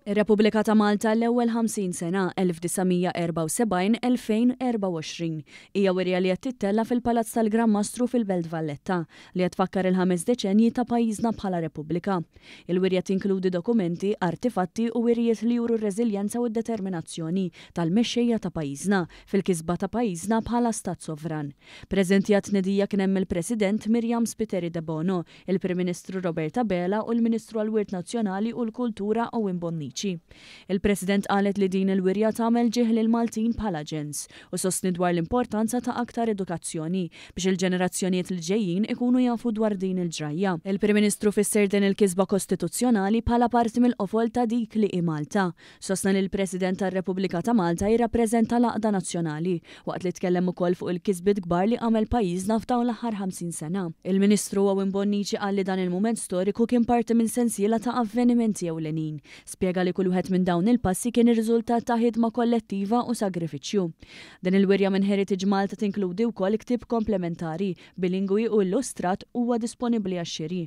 Ir-Repubblika ta' Malta l-ewwel 50 sena, 1974-2024, hija wirja li qed tittella' fil-Palazz tal-Gran Mastru fil-Belt Valletta, li qed tfakkar il-ħames deċennji ta' pajjiżna bħala Repubblika. Il-wirja tinkludi dokumenti, artifatti u wirjiet li juru r-reżiljenza u d-determinazzjoni tal-mexxejja ta' pajjiżna fil-kisba ta' pajjiżna bħala stat sovran. Preżenti għat-tnedija kien hemm il-President Myriam Spiteri Debono, il-Prim Ministru Robert Abela u l-Ministru għall-Wirt Nazzjonali u l-Kultura Owen Bonnici. Il-President qalet li din il-wirja tagħmel ġieħ lill-Maltin bħala ġens u sostniet dwar l-importanza ta' aktar edukazzjoni biex il-ġenerazzjonijiet li ġejjin ikunu jafu dwar din il-ġrajja. Il-Prim Ministru fisser din il-kisba kostituzzjonali bħala parti mill-qofol ta' dik li hi Malta. Sostna li l-President tar-Repubblika ta' Malta jirrappreżenta l-għaqda nazzjonali, waqt li tkellem ukoll fuq il-kisbiet kbar li għamel pajjiżna f'dawn l-aħħar 50 sena. Il-Ministru Owen Bonnici qal li dan il-mument storiku kien parti minn sensiela ta' avvenimenti ewlenin. Spjega li kull wieħed minn dawn il-passi kien ir-riżultat ta' ħidma kollettiva u sagrifiċċju. Din il-wirja minn Heritage Malta tinkludi wkoll ktieb komplementari, bilingwi u illustrat huwa disponibbli għax-xiri.